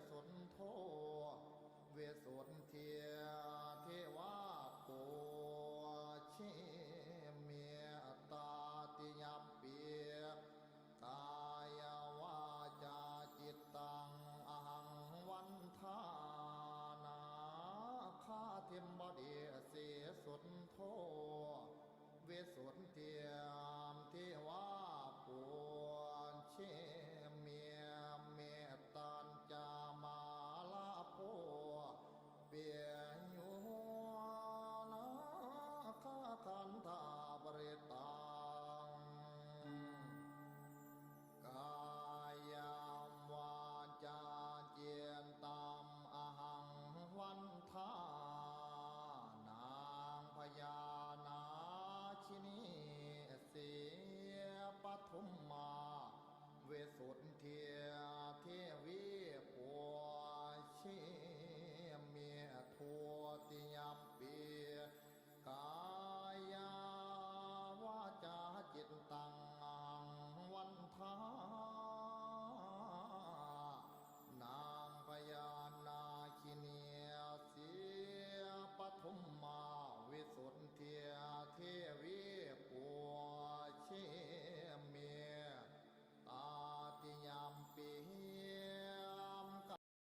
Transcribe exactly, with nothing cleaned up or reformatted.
suṇṭho visuddhiyā devā pūjemi. Tatiyampi kāyā vācā cittaṃ ahaṃ vandāmi nāgādiṃ paṭisūdo suṇṭho visuddhiyā devā pūjemi. Mettañca mārā bhū piyo nāgā gandhabbarittaṃ kāyaṃ vācā cittaṃ ahaṃ vandāmi nāgabhyaṃ nāgini sīhapadummā visuddhiyā devī pūjemi. Dutiyampi kāyā vācā cittaṃ ahaṃ vandāmi